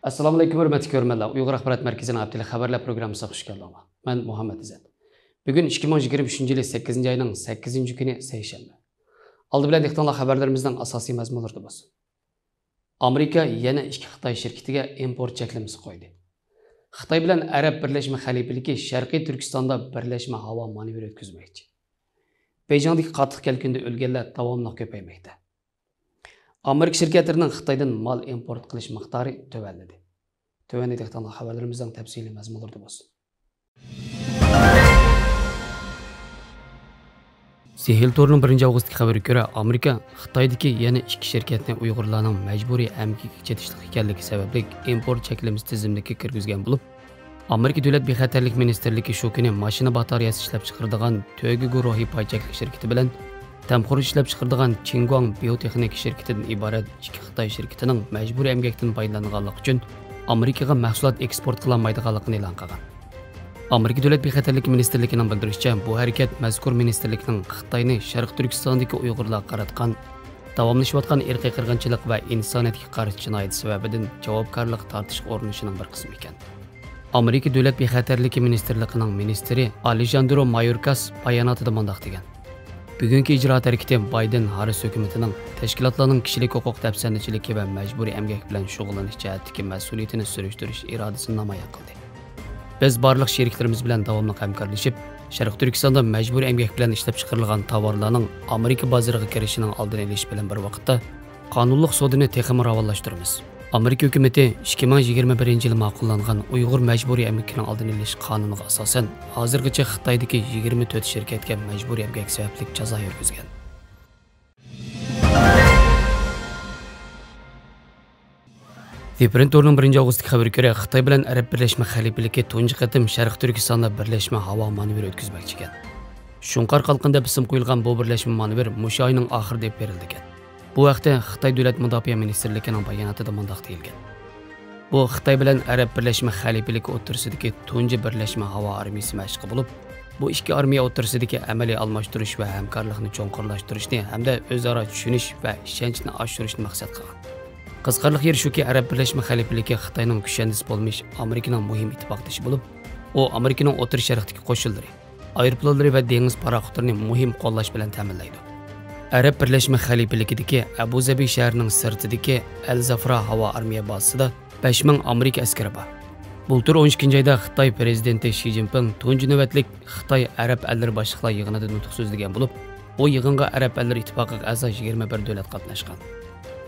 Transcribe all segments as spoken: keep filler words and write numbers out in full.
ئەسسالامۇئەلەيكۇم، ھۆرمەتلىك كۆرۈرمەنلەر. ئۇيغۇر ئاخبارات مەركىزىنىڭ ھەپتىلىك خەۋەرلەر پروگراممىسىغا خۇش كەلدىڭلار. مەن مۇھەممەت ئىززەت. بۈگۈن ئىككى مىڭ يىگىرمە ئۈچىنچى يىلى سەككىزىنچى ئاينىڭ سەككىزىنچى كۈنى، سەيشەنبە. ئالدى بىلەن دىققىتىڭلار خەۋەرلىرىمىزنىڭ ئاساسىي مەزمۇنلىرىدا بولسۇن. ئامېرىكا يەنە ئىككى خىتاي شىركىتىگە ئىمپورت چەكلىمىسى قويدى. خىتاي بىلەن ئەرەب بىرلەشمە خەلىپىلىكى شەرقىي تۈركىستاندا بىرلەشمە ھاۋا مانېۋىرى ئۆتكۈزمەكچى. بېيجىڭدىكى قاتتىق كەلكۈندە ئۆلگەنلەر داۋاملىق كۆپەيمەكتە. ئامېرىكا شىركەتلىرىنىڭ خىتايدىن مال ئىمپورت قىلىش مىقدارى تۆۋەنلىدى. تۆۋەندە دىققىتىڭلار خەۋەرلىرىمىزنىڭ تەپسىلىي مەزمۇنلىرىدا بولسۇن. سېھىل تورىنىڭ بىرىنچى ئاۋغۇستتىكى خەۋىرىگە كۆرە، ئامېرىكا خىتايدىكى يەنە ئىككى شىركەتنى ئۇيغۇرلارنىڭ مەجبۇرىي ئەمگىكىگە چېتىشلىق ئىكەنلىكى سەۋەبلىك ئىمپورت چەكلىمىسى تىزىملىكىگە كىرگۈزگەن بولۇپ، ئامېرىكا دۆلەت بىخەتەرلىك مىنىستىرلىكى شۇ كۈنى ماشىنا باتارېيەسى ئىشلەپچىقىرىدىغان تۆگە گۇرۇھى پاي چەكلىك شىركىتى بىلەن تەمخۇرۇت ئىشلەپچىقىرىدىغان چىڭگۇاڭ بىيوتېخنىكا شىركىتىدىن ئىبارەت ئىككى خىتاي شىركىتىنىڭ مەجبۇرىي ئەمگەكتىن پايدىلانغانلىقى ئۈچۈن ئامېرىكىغا مەھسۇلات ئېكسپورت قىلالمايدىغانلىقىنى ئېلان قىلغان. ئامېرىكا دۆلەت بىخەتەرلىكى مىنىستىرلىكىنىڭ بىلدۈرۈشىچە، بۇ ھەرىكەت مەزكۇر مىنىستىرلىكنىڭ خىتاينى شەرقىي تۈركىستاندىكى ئۇيغۇرلارغا قاراتقان داۋاملىشىۋاتقان ئىرقىي قىرغىنچىلىق ۋە ئىنسانىيەتكە قارشى جىنايەت سەۋەبىدىن جاۋابكارلىققا تارتىشقا ئۇرۇنۇشىنىڭ بىر قىسمى ئىكەن. ئامېرىكا دۆلەت بىخەتەرلىكى مىنىستىرلىقىنىڭ مىنىستىرى ئالېژاندرو مايوركاس باياناتىدا مۇنداق دېگەن: بۈگۈنكى ئىجرائات ھەرىكىتى بايدېن ھاررىس ھۆكۈمىتىنىڭ تەشكىلاتلارنىڭ كىشىلىك ھوقۇق دەپسەندىچىلىكى ۋە مەجبۇرىي ئەمگەك بىلەن شۇغۇللىنىش جەھەتتىكى مەسئۇلىيىتىنى سۈرۈشتۈرۈش ئىرادىسىنى نامايان قىلدى. بىز بارلىق شېرىكلىرىمىز بىلەن داۋاملىق ھەمكارلىشىپ، شەرقىي تۈركىستاندا مەجبۇرىي ئەمگەك بىلەن ئىشلەپچىقىرىلغان تاۋارلارنىڭ ئامېرىكا بازىرىغا كىرىشىنىڭ ئالدىنى ئېلىش بىلەن بىر ۋاقىتتا، قانۇنلۇق سودىنى تېخىمۇ راۋانلاشتۇرىمىز. ئامېرىكا ھۆكۈمىتى ئىككى مىڭ يىگىرمە بىرىنچى يىلى ماقۇللانغان ئۇيغۇر مەجبۇرىي ئەمگىكىنىڭ ئالدىنى ئېلىش قانۇنىغا ئاساسەن، ھازىرغىچە خىتايدىكى يىگىرمە تۆت شىركەتكە مەجبۇرىي ئەمگەك سەۋەبلىك جازا يۈرگۈزگەن. دىپرېنتورنىڭ بىرىنچى ئاۋغۇستتىكى خەۋىرىگە كۆرە، خىتاي بىلەن ئەرەب بىرلەشمە خەلىپىلىكى تۇنجى قېتىم شەرقىي تۈركىستاندا بىرلەشمە ھاۋا مانېۋىرى ئۆتكۈزمەكچى ئىكەن. شۇڭقار قالقىن دەپ ئىسىم قويۇلغان بۇ بىرلەشمە مانېۋىر مۇشۇ ئاينىڭ ئاخىرىدا بېرىلىدىكەن. بۇ ھەقتە خىتاي دۆلەت مۇداپىئە مىنىستىرلىكىنىڭ باياناتىدا مۇنداق دېيىلگەن: بۇ خىتاي بىلەن ئەرەب بىرلەشمە خەلىپىلىكى ئوتتۇرىسىدىكى تۇنجى بىرلەشمە ھاۋا ئارمىيىسى مەشقى بولۇپ، بۇ ئىككى ئارمىيە ئوتتۇرىسىدىكى ئەمەلىي ئالماشتۇرۇش ۋە ھەمكارلىقنى چوڭقۇرلاشتۇرۇشنى ھەمدە ئۆزئارا چۈشىنىش ۋە ئىشەنچنى ئاشۇرۇشنى مەقسەت قىلغان. قىزىقارلىق يېرى شۇكى، ئەرەب بىرلەشمە خەلىپىلىكى خىتاينىڭ كۈشەندىسى بولمىش ئامېرىكىنىڭ مۇھىم ئىتتىپاقدىشى بولۇپ، ئۇ ئامېرىكىنىڭ ئوتتۇرا شەرقتىكى قوشۇنلىرى، ئايروپىلانلىرى ۋە دېڭىز پاراخوتلىرىنى مۇھىم قوللاش بىلەن تەمىنلەيدۇ. ئەرەب بىرلەشمە خەلىپىلىكىدىكى ئەبۇزەبى شەھىرىنىڭ سىرتىدىكى ئەل زافرا ھاۋا ئارمىيە بازىسىدا بەش مىڭ ئامېرىكا ئەسكىرى بار. بۇلتۇر ئون ئىككىنچى ئايدا خىتاي پىرېزىدېنتى شى جىنپىڭ تۇنجى نۆۋەتلىك خىتاي ئەرەب ئەللىرى باشلىقلار يىغىنىدا نۇتۇق سۆزلىگەن بولۇپ، ئۇ يىغىنغا ئەرەب ئەللىرى ئىتتىپاقىغا ئەزا يىگىرمە بىر دۆلەت قاتناشقان.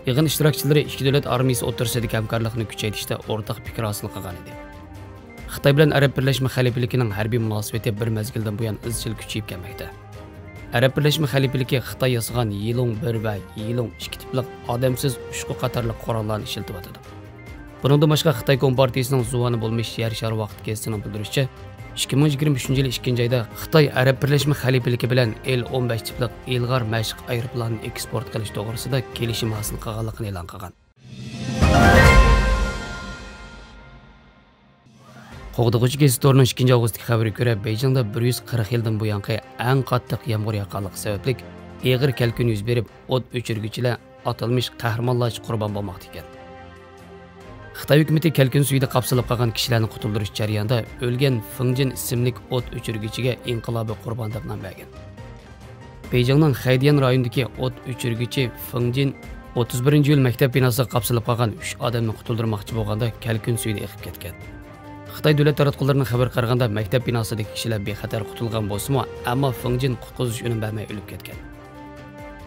يىغىن ئىشتىراكچىلىرى ئىككى دۆلەت ئارمىيىسى ئوتتۇرىسىدىكى ھەمكارلىقنى كۈچەيتىشتە ئورتاق پىكىر ھاسىل قىلغان ئىدى. خىتاي بىلەن ئەرەب بىرلەشمە خەلىپىلىكىنىڭ ھەربىي مۇناسىۋىتى بىر مەزگىلدىن بۇيان ئىزچىل كۈچىيىپ كەلمەكتە. ئەرەب بىرلەشمە خەلىپىلىكى خىتاي ياسىغان يىلۇڭ بىر ۋە يىلۇڭ ئىككى تىپلىق ئادەمسىز ئۇچقۇ قاتارلىق قوراللارنى ئىشلىتىۋاتىدۇ. بۇنىڭدىن باشقا، خىتاي كومپارتىيىسىنىڭ زۇۋانى بولمىش يەر شارى ۋاقىت گېزىتىنىڭ بىلدۈرۈشىچە، ئىككى مىڭ يىگىرمە ئۈچىنچى يىلى ئىككىنچى ئايدا خىتاي ئەرەب بىرلەشمە خەلىپىلىكى بىلەن ئېل ئون بەش تىپلىق ئىلغار مەشىق ئايروپىلانىنى ئېكسپورت قىلىش توغرىسىدا كېلىشىم ھاسىل قىلغانلىقىنى ئېلان قىلغان. قوغدىغۇچى گېزىت تورىنىڭ ئىككىنچى ئاۋغۇستتىكى خەۋىرىگە كۆرە، بېيجىڭدا بىر يۈز قىرىق يىلدىن بۇيانقى ئەڭ قاتتىق يامغۇر ياغقانلىقى سەۋەبلىك، ئېغىر كەلكۈن يۈز بېرىپ، ئوت ئۆچۈرگۈچىلەر ئاتالمىش قەھرىمانلارچە قۇربان بولماقتا ئىكەن. خىتاي ھۆكۈمىتى كەلكۈن سۈيىدە قاپسىلىپ قالغان كىشىلەرنى قۇتۇلدۇرۇش جەريانىدا ئۆلگەن فېڭجىن ئىسىملىك ئوت ئۆچۈرگۈچىگە ئىنقىلابىي قۇربان دەپ نام بەرگەن. بېيجىڭنىڭ خەيدىيەن رايونىدىكى ئوت ئۆچۈرگۈچى فېڭجىن ئوتتۇز بىرىنچى ئىيۇل مەكتەپ بىناسىغا قاپسىلىپ قالغان ئۈچ ئادەمنى قۇتۇلدۇرماقچى بولغاندا كەلكۈن سۈيىدە ئېقىپ كەتكەن. خىتاي دۆلەت تاراتقۇلىرىنىڭ خەۋىرىگە قارىغاندا، مەكتەپ بىناسىدىكى كىشىلەر بىخەتەر قۇتۇلغان بولسىمۇ، ئەمما فېڭجىن قۇتقۇزۇش ئۈنۈم بەرمەي ئۆلۈپ كەتكەن.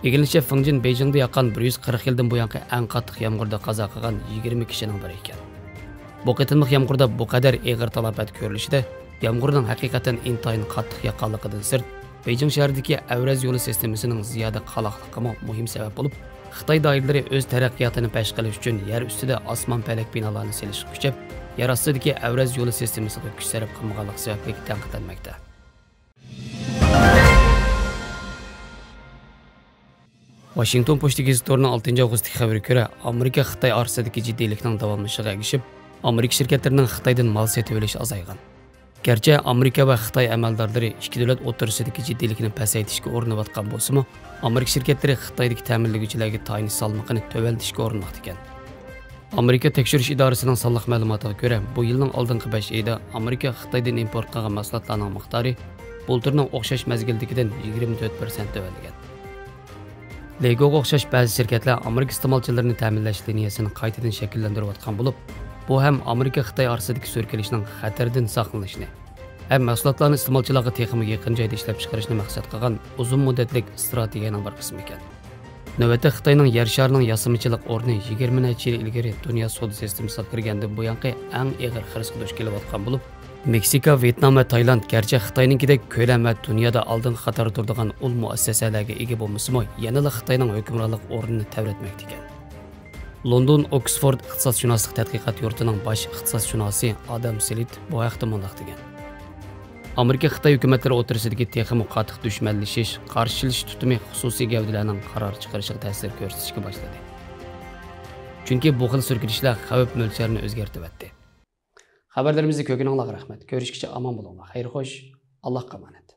ئىگىلىنىشىچە، فېڭجىن بېيجىڭدا ياغقان بىر يۈز قىرىق يىلدىن بۇيانقى ئەڭ قاتتىق يامغۇردا قازا قىلغان يىگىرمە كىشىنىڭ بىرى ئىكەن. بۇ قېتىملىق يامغۇردا بۇ قەدەر ئېغىر تالاپەت كۆرۈلۈشىدە، يامغۇرنىڭ ھەقىقەتەن ئىنتايىن قاتتىق ياغقانلىقىدىن سىرت، بېيجىڭ شەھىرىدىكى ئەۋرەز يولى سىستېمىسىنىڭ زىيادە قالاقلىقىمۇ مۇھىم سەۋەب بولۇپ، خىتاي دائىرىلىرى ئۆز تەرەققىياتىنى پەش قىلىش ئۈچۈن يەر ئۈستىدە ئاسمان پەلەك بىنالارنى سېلىشقا كۈچەپ، يەر ئاستىدىكى ئەۋرەز يولى سىستېمىسىغا كۈچ سەرپ قىلمىغانلىقى سەۋەبلىك تەنقىدلەنمەكتە. ۋاشىنگتون پوچتا گېزىت تورىنىڭ ئالتىنچى ئاۋغۇستتىكى خەۋىرىگە كۆرە، ئامېرىكا خىتاي ئارىسىدىكى جىددىيلىكنىڭ داۋاملىشىشىغا ئەگىشىپ، ئامېرىكا شىركەتلىرىنىڭ خىتايدىن مال سېتىۋېلىشى ئازايغان. گەرچە ئامېرىكا ۋە خىتاي ئەمەلدارلىرى ئىككى دۆلەت ئوتتۇرىسىدىكى جىددىيلىكنى پەسەيتىشكە ئۇرۇنۇۋاتقان بولسىمۇ، ئامېرىكا شىركەتلىرى خىتايدىكى تەمىنلىگۈچىلەرگە تايىنىش سالمىقىنى تۆۋەنلىتىشكە ئۇرۇنماقتا ئىكەن. ئامېرىكا تەكشۈرۈش ئىدارىسىنىڭ سانلىق مەلۇماتىغا كۆرە، بۇ يىلنىڭ ئالدىنقى بەش ئېيىدا ئامېرىكا خىتايدىن ئىمپورت قىلغان مەھسۇلاتلارنىڭ مىقدارى بۇلتۇرنىڭ ئوخشاش مەزگىلدىكىدىن يىگىرمە تۆت پىرسەنت تۆۋەنلىگەن. لېگوغا ئوخشاش بەزى شىركەتلەر ئامېرىكا ئىستېمالچىلىرىنى تەمىنلەش لىنىيەسىنى قايتىدىن شەكىللەندۈرۈۋاتقان بولۇپ، بۇ ھەم ئامېرىكا خىتاي ئارىسىدىكى سۈركىلىشنىڭ خەتىرىدىن ساقلىنىشنى، ھەم مەھسۇلاتلارنى ئىستېمالچىلارغا تېخىمۇ يېقىن جايدا ئىشلەپچىقىرىشنى مەقسەت قىلغان ئۇزۇن مۇددەتلىك ئىستراتېگىيەنىڭ بىر قىسمى ئىكەن. نۆۋەتتە خىتاينىڭ يەر شارىنىڭ ياسىمىچىلىق ئورنى يىگىرمە نەچچە يىل ئىلگىرى دۇنيا سودا سىستېمىسىغا كىرگەندىن بۇيانقى ئەڭ ئېغىر خىرىسقا دۇچ كېلىۋاتقان بولۇپ، مېكسىكا، ۋيېتنام ۋە تايلاند گەرچە خىتاينىڭكىدەك كۆلەم ۋە دۇنيادا ئالدىنقى قاتاردا تۇرىدىغان ئۇل مۇئەسسەسەلەرگە ئىگە بولمىسىمۇ، يەنىلا خىتاينىڭ ھۆكۈمرانلىق ئورنىنى تەۋرەتمەكتە ئىكەن. لوندون ئوكسفورد ئىقتىسادشۇناسلىق تەتقىقات يۇرتىنىڭ باش ئىقتىسادشۇناسى ئادام سېلىت بۇ ھەقتە مۇنداق دېگەن: ئامېرىكا خىتاي ھۆكۈمەتلىرى ئوتتۇرىسىدىكى تېخىمۇ قاتتىق دۈشمەنلىشىش، قارشىلىشىش تۇتۇمى خۇسۇسىي گەۋدىلەرنىڭ قارار چىقىرىشىغا تەسىر كۆرسىتىشكە باشلىدى. چۈنكى بۇ خىل سۈركىلىشلەر خەۋپ مۆلچەرىنى ئۆزگەرتىۋەتتى. خەۋەرلىرىمىزنى كۆرگىنىڭلارغا رەھمەت. كۆرۈشكىچە ئامان بولۇڭلار. خەير خوش. ئاللاھقا ئامانەت.